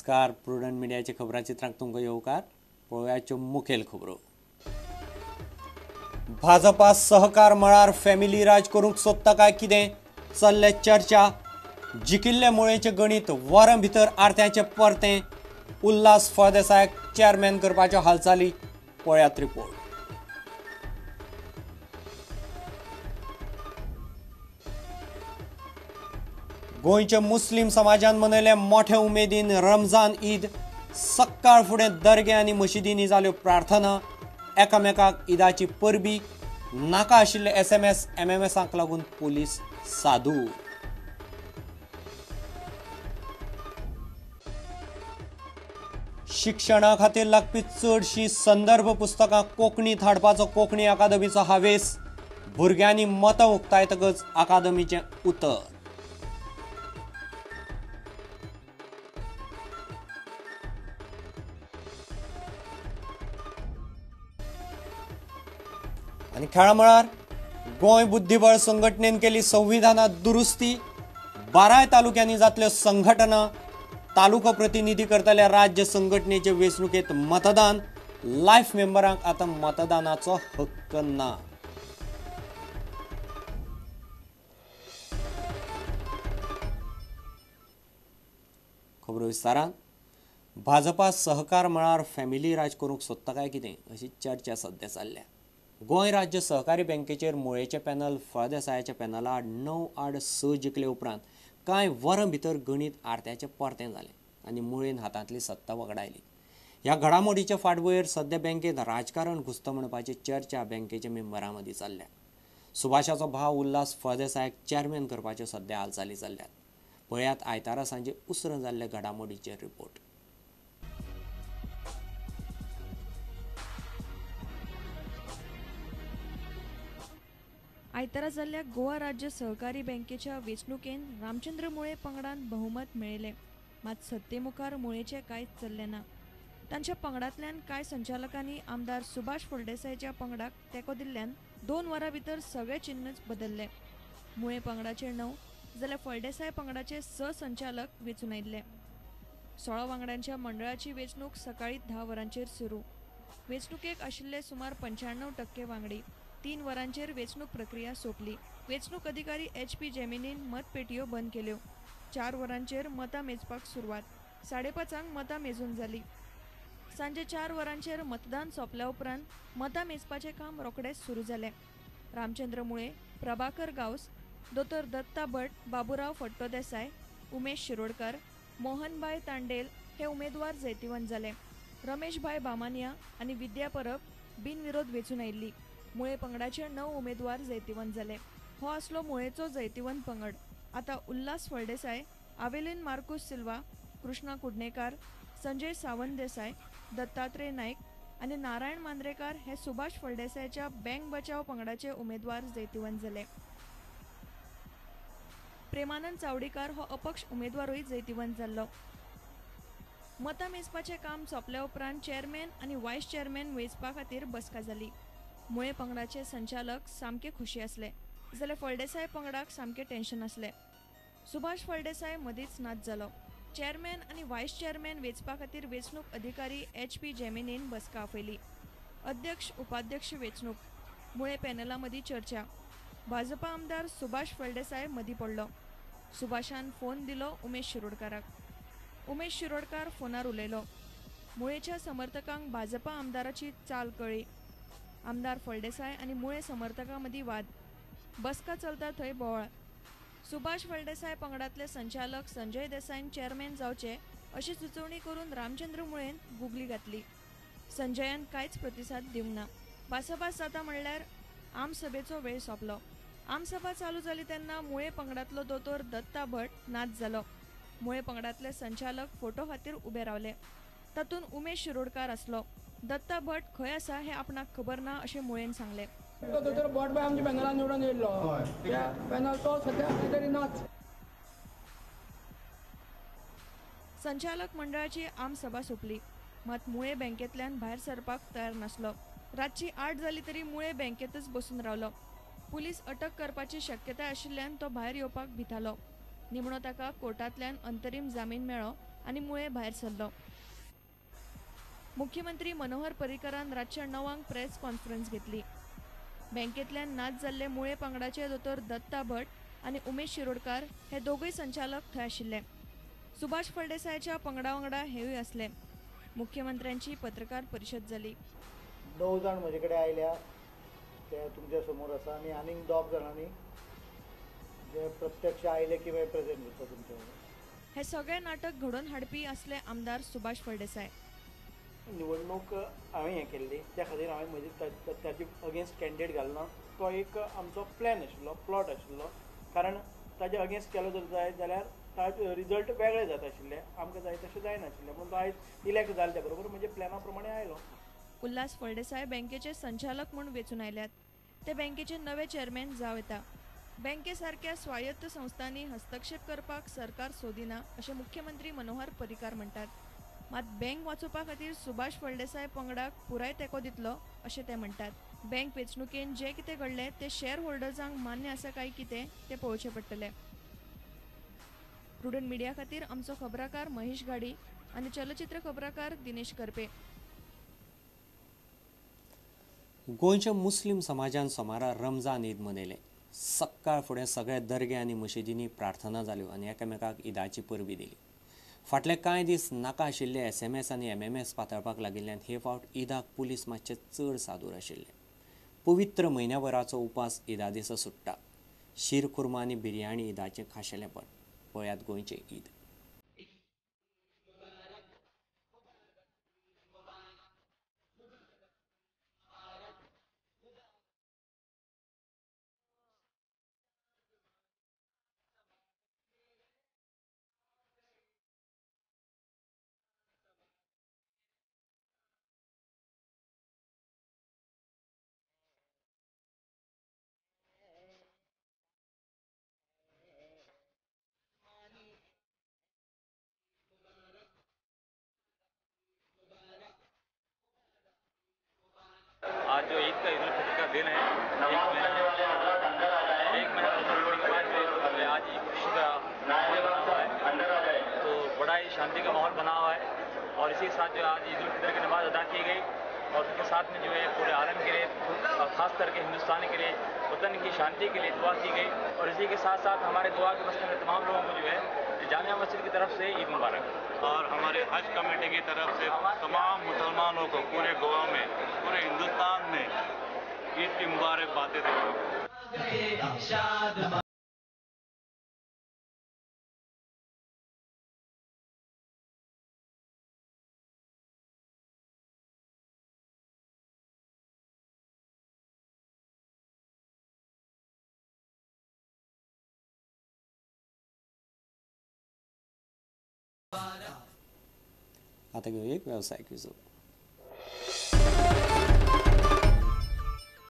नमस्कार, प्रुडंट मिडियाचे खबराचित्रांक तुमकां येवकार. पळोवयाच्यो मुखेल खबरो. भाजपा सहकार मळार फॅमिली राज करूंक सोदता काय कितें, चल्ले चर्चा. जिखिल्ले मुळेचें गणीत वरां भितर आरत्याचें परतें. उल्हास फळदेसायाक चेअरमॅन करपाच्यो हालचाली. पळयात रिपोर्ट. गोंयच्या मुस्लीम समाजान मनयले मोठे उमेदीन रमजान ईद. सकाळ फुडें दर्गे आनी मशिदींनी जाल्यो प्रार्थना. एकामेकाक ईदाची परबी. नाका आशिल्ले SMS MMSांक लागून पुलीस सादू. शिक्षणा खातीर लागपी चडशीं संदर्भ पुस्तकां कोंकणींत हाडपाचो कोंकणी अकादमीचो हावेस. भुरग्यांनी मतां उक्तायतकच अकादमीचें उतर. आनी खेळा मळार गोंय बुद्धिबळ संघटनेन केली संविधानात दुरुस्ती. 12 तालुक्यांनी जातल्यो संघटना. तालुको प्रतिनिधी करतल्या राज्य संघटनेचे वेंचणुकेत मतदान. लायफ मेंबरांक आतां मतदानाचो हक्क ना. खबरो विस्तारान. भाजपा सहकार मळार फॅमिली राज करूंक सोदता काय कितें अशी चर्चा सध्या चल्ल्या. गोंय राज्य सहकारी बँकेचेर मुळेचें पॅनल फळदेसायाच्या पॅनला आड 9-6 जिखले उपरांत कांय वरां भितर गणीत आरत्याचें परतें जालें आनी मुळेन हातांतली सत्ता वगडायली. ह्या घडामोडीच्या फाटभुंयेर सध्या बँकेंत राजकारण घुसता म्हणपाची चर्चा बँकेच्या मेंबरां मदीं चल्ल्या. सुभाषाचो भाव उल्हास फळदेसायाक चेअरमॅन करपाच्यो सध्या हालचाली चल्ल्यात. पळयात आयतारा सांजे उसरां जाल्ल्या घडामोडीचेर रिपोर्ट. आयतारा जाल्ल्या गोवा राज्य सहकारी बँकेच्या वेंचणुकेन रामचंद्र मुळे पंगडान बहुमत मेळयलें. मात सत्ते मुखार मुळेचें कांयच चल्लें ना. तांच्या पंगडांतल्यान कांय संचालकांनी आमदार सुभाष फळदेसायाच्या पंगडाक तेंको दिल्ल्यान 2 वरां भितर सगळे चिन्नच बदल्ले. मुळे पंगडाचे 9 जाल्यार फळदेसाय पंगडाचे 6 संचालक वेंचून आयिल्ले. 16 वांगड्यांच्या मंडळाची वेंचणूक सकाळीं 10 वरांचेर सुरू. वेंचणुकेक आशिल्ले सुमार 95% वांगडी. 3 वरांचेर वेंचणूक प्रक्रिया सोंपली. वेंचणूक अधिकारी HP जेमिनीन मतपेटयो बंद केल्यो. 4 वरांचेर मतां मेजपाक सुरवात. 5:30 मतां मेजून जाली. सांजे 4 वरांचेर मतदान सोंपल्या उपरांत मतां मेजपाचें काम रोखडेंच सुरू जालें. रामचंद्र मुळे, प्रभाकर गांवस, दोतोर दत्ता भट, बाबुराव फट्टोदेसाय, उमेश शिरोडकर, मोहनभाई तांडेल हे उमेदवार जैतिवंत जाले. रमेशभाई बामानिया आनी विद्या परब बिनविरोध वेंचून आयिल्ली. मुळे पंगडाचे 9 उमेदवार जैतिवंत जाले. हो आसलो मुळेचो जैतिवंत पंगड. आतां उल्हास फळदेसाय, आवेलीन मार्कुस सिल्वा, कृष्णा कुडणेकार, संजय सावंत देसाय, दत्तात्रय नायक आनी नारायण मांद्रेकार हे सुभाष फळदेसायाच्या बँक बचाव पंगडाचे उमेदवार जैतिवंत जाले. प्रेमानंद चावडीकार हो अपक्ष उमेदवारूय जैतिवंत जाल्लो. मतां मेजपाचें काम सोंपल्या उपरांत चेअरमॅन आनी वायस चेअरमॅन वेंचपा खातीर बसका जाली. मुळे पंगडाचे संचालक सामके खोशी आसले जाल्यार फळदेसाय पंगडाक सामकें टेन्शन आसलें. सुभाष फळदेसाय मदींच नाच जालो. चेअरमॅन आनी वायस चेअरमॅन वेंचपा खातीर वेंचणूक अधिकारी HP जेमिनीन बसका आपयली. अध्यक्ष उपाध्यक्ष वेंचणूक. मुळे पॅनला मदीं चर्चा. भाजपा आमदार सुभाष फळदेसाय मदीं पडलो. सुभाषान फोन दिलो उमेश शिरोडकाराक. उमेश शिरोडकार फोनार उलयलो. मुळेच्या समर्थकांक भाजपा आमदाराची चाल कळ्ळी. आमदार फळदेसाय आनी मुळे समर्थकां मदीं वाद. बसका चलता थंय बोवाळ. सुभाष फळदेसाय पंगडांतले संचालक संजय देसायन चेअरमॅन जावचे अशी सुचोवणी करून रामचंद्र मुळेन गुगली घातली. संजयान कांयच प्रतिसाद दिवंक ना. भासाभास जाता म्हणल्यार आमसभेचो वेळ सोंपलो. आमसभा चालू जाली तेन्ना मुळे पंगडांतलो दोतोर दत्ता भट नाच जालो. मुळे पंगडांतले संचालक फोटो खातीर उबे रावले. तातूंत उमेश शिरोडकार आसलो. दत्ता भट खंय आसा हें आपणाक खबर ना अशें मुळेन सांगलें. दोतोर भट बाय आमच्या पॅनलान निवडून येयल्लो. त्या पॅनल तो सद्या खंय तरी नाच. संचालक मंडळाची आमसभा सोंपली. मात मुळे बँकेंतल्यान भायर सरपाक तयार नासलो. रातची 8 जाली तरी मुळे बँकेंतच बसून रावलो. पुलीस अटक करपाची शक्यताय आशिल्ल्यान तो भायर येवपाक भितालो. निमणो ताका कोर्टांतल्यान अंतरीम जामीन मेळ्ळो आनी मुळे भायर सरलो. मुख्यमंत्री मनोहर पर्रीकरान रातच्या 9 प्रेस कॉन्फरन्स घेतली. बँकेंतल्यान नाच जाल्ले मुळे पंगडाचे दोतोर दत्ता भट आनी उमेश शिरोडकार हे दोगूय संचालक थंय आशिल्ले. सुभाष फळदेसायाच्या पंगडा वांगडा हेवूय आसले. मुख्यमंत्र्यांची पत्रकार परिशद जाली. 9 जाण म्हजे कडेन आयल्या ते तुमच्या समोर आसा आनी आनीक 2 जाणांनी जे प्रत्यक्ष आयले की मागीर प्रेजेंट करता तुमच्या. हे सगळे नाटक घडोवन हाडपी असले आमदार सुभाष फळदेसाय. निवडणूक हांवें हें केल्ली त्या खातीर हांवें म्हजी ताजे अगेन्स्ट कॅन्डिडेट घालना, तो एक आमचो प्लॅन आशिल्लो, प्लॉट आशिल्लो. कारण ताजे अगेन्स्ट केलो जर जायत जाल्यार ताजे रिजल्ट वेगळे जाता आशिल्ले, आमकां जाय तशें जायनाशिल्लें. पूण तो आयज इलेक्ट जाले त्या बरोबर म्हणजे प्लॅना प्रमाणे आयलो. उल्हास फळदेसाय बँकेचे संचालक म्हूण वेंचून आयल्यात. ते बँकेचे नवे चेअरमॅन जावं येता. बँके सारक्या स्वायत्त संस्थांनी हस्तक्षेप करपाक सरकार सोदिना अशें मुख्यमंत्री मनोहर पर्रीकार म्हणटात. मात बँक वाचोवपा खातीर सुभाष फळदेसाय पंगडाक पुराय तेंको दितलो अशें ते म्हणटात. बँक वेंचणुकेन जें कितें घडलें तें शेअर होल्डर्सांक मान्य आसा काय कितें तें पळोवचें पडटलें. प्रुडंट मिडिया खातीर आमचो खबराकार महेश घाडी आनी चलचित्र खबराकार दिनेश करपे. गोंयच्या मुस्लीम समाजान सोमारा रमजान ईद मनयलें. सकाळ फुडें सगळ्या दर्गे आनी मशिदींनी प्रार्थना जाल्यो आनी एकामेकाक ईदाची परबी दिली. फाटले कांय दीस नाका आशिल्ले SMS आनी MMS पातळपाक लागिल्ल्यान हे फावट ईदाक पुलीस मातशे चड सादूर आशिल्ले. पवित्र म्हयन्याभराचो उपास ईदा दिसा सुट्टा. शीर खुर्मा आनी बिर्याणी ईदाचें खाशेलेंपण. पळयात गोंयचें ईद. आज जो ईद का ईद उल फितर का दिन है, एक महीना के बाद जो आज खुशी का माहौल बना हुआ है, तो बड़ा ही शांति का माहौल बना हुआ है. और इसी के साथ जो आज ईद उल फितर की नमाज़ अदा की गई और उसके साथ में जो है पूरे आलम के लिए और ख़ास करके हिंदुस्तान के लिए वतन की शांति के लिए दुआ की गई. और इसी के साथ साथ हमारे दुआ के मसले में तमाम लोगों को जो है जामिया मस्जिद की तरफ से ईद मुबारक. और हमारे हज कमेटी की तरफ से तमाम मुसलमानों को पूरे गोवा में, पूरे हिंदुस्तान में ईद की मुबारक बातें देता हूँ. आता घेऊ एक व्यावसायिक विजो.